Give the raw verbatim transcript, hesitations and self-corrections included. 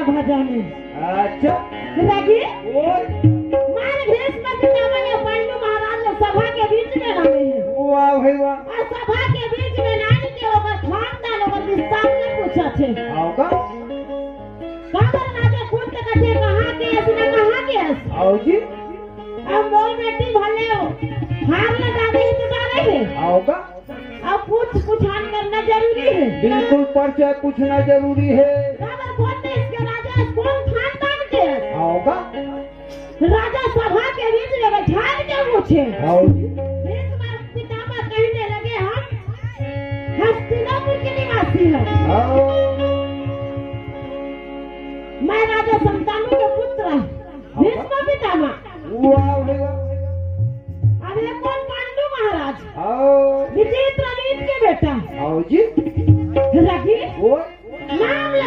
कहा जाने। अच्छा। रागी, ओए। मार भीष्म पितामह या पांडु महाराज ला सभा के बीच में लाने हे। वाह भाई वाह। अउ सभा के बीच में लाने के ओकर खानदान, ओकर विस्तार में पूछत हे। हव का? काबर राजा कुंत कथे, कहाँ के हस ना कहाँ के हस? हव जी। अब मोर बेटी भले हो, हार ला डारे हे तो डारे हे। हव का? अब पूछ पुछान करना जरूरी हे। बिल्कुल, परिचय पूछना जरूरी हे। काबर कोन देश के राजा हस, कोन खानदान के हस? हव का? राजा सभा के बीच में बैठाल के पूछे। हव जी। भीष्म पितामह कहने लगे, हम हस्तिनापुर के निवासी हैं। हव। मैं राजा शंतनु के पुत्र हूँ। भीष्म पितामह। वाह भाई वाह। अब ये कोन? पांडु महाराज। हव। विचित्रवीर्य के बेटा। हव जी।